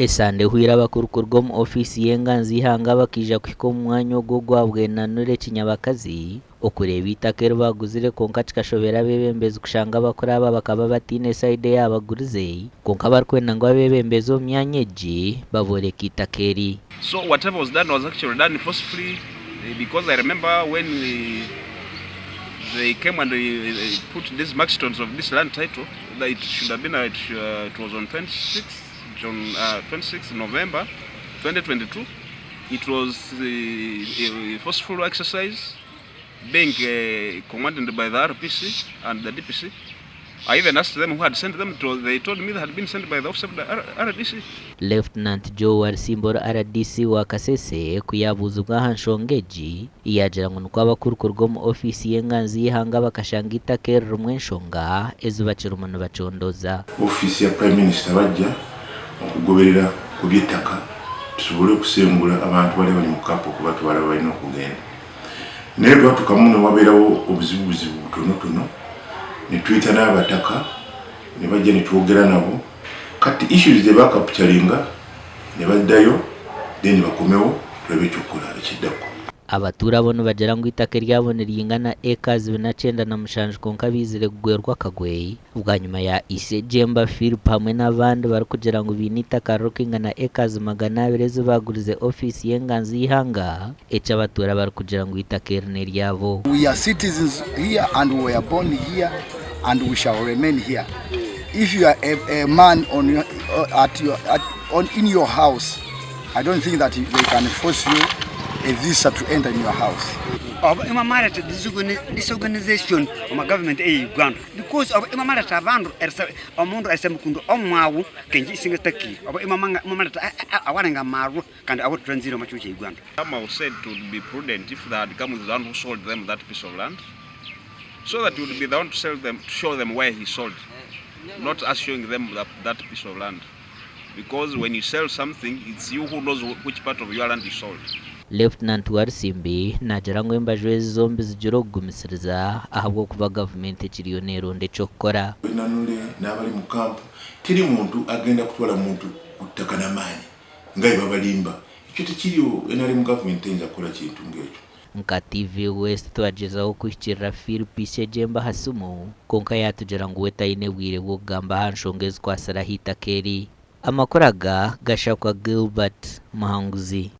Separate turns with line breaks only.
Esande ehweire abakuru kuruga omu ofiisi y'enganzi y'eihanga bakaija kuhika omu mwanya ogu ogwa Bwenanure Kinyabakazi okureeba eitaka eri baaguzire kwonka kikashobera abeebembezi kushanga abakuru aba bakaba bataine sayidi eyaabagurize kwonka barikwenda ngu abeebembezi omu myanya egi babooreke eitaka eri.
So whatever was done was actually done forcefully because I remember when they came and put these markstones of this land title that it should have been it was on 26 June, 26 November 2022 it was a forceful exercise being commanded by the RPC and the DPC. I even asked them who had sent them, they told me they had been sent by the office of the RDC.
Lieutenant Joe Warisimba ori RDC wa Kasese ku yaabuuzibwa aha nshonga egi, yaagira ngu nikwo abakuru kuruga omu ofiisi y'enganzi y'eihanga bakashanga eitaka eririmu enshonga ezi bakirimu nibacondooza.
Ofiisi ya Prime Minister bajja okugoberera ku by'ettaka tusobole okusengula abantu bali abali mu camp okubatwala webalina okugenda. Naye twatukamu newabeerawo obuzibu buzibu butonotono netuyita n'abataka nebajja netwogera nabo kati issues zebakapcharinga nebaddayo then bakomewo tulabe ekyokukola ekiddako.
Abatuura abo nibagira ngu eitaka eryabo niryingana acres 497 kwonka baizire kugwerwa akagwe bwanyima ya Isejemba Philip hamwe n'abandi barikugira ngu baine eitaka ririkwingana acres 200 ezi baagurize ofiisi y'enganzi y'eihanga eki abatuura barikugira ngu eitaka eri n'eryabo.
We are citizens here and we were born here and we shall remain here. If you are a, a man on your, at your, at, on, in your house, I don't think that they can force you a visa to enter in your house.
Obo imwamaleta disorganization omu government eye Uganda because obo imwamaleta abandu omundu erisa mukundu omwawu kengi isinga takire obo imwamaleta awalenga amarwa kandi abo tutwanzire omu kigo kya Uganda.
Somehow said it would be prudent if they had come with the one who sold them that piece of land so that he would be the one to sell them, to show them where he sold, not us showing them that, that piece of land. Because when you sell something, it's you who knows which part of your land you sold.
Lieutenant Warusimbi naagira ngu embaju ezi zombi zigire okugumisiriza ahabw'okuba gavumenti ekiriyo neeronda eky'okukora.
Nanule n'abali mu kampu teri muntu agenda kutwala muntu ku ttaka n'amaanyi nga bwe babalimba. Ekyo tekiriwo, nrm gavumenti teyinza kukola kintu ng'ekyo.
Nka TV West twagyezaho kuhikirira Philip Ishegembe aha simu kwonka yaatugira ngu we taine bwire bw'okugamba aha nshonga ezikwatsire aha itaka eri. Amakuru aga gashakwa Gilbert Muhanguzi.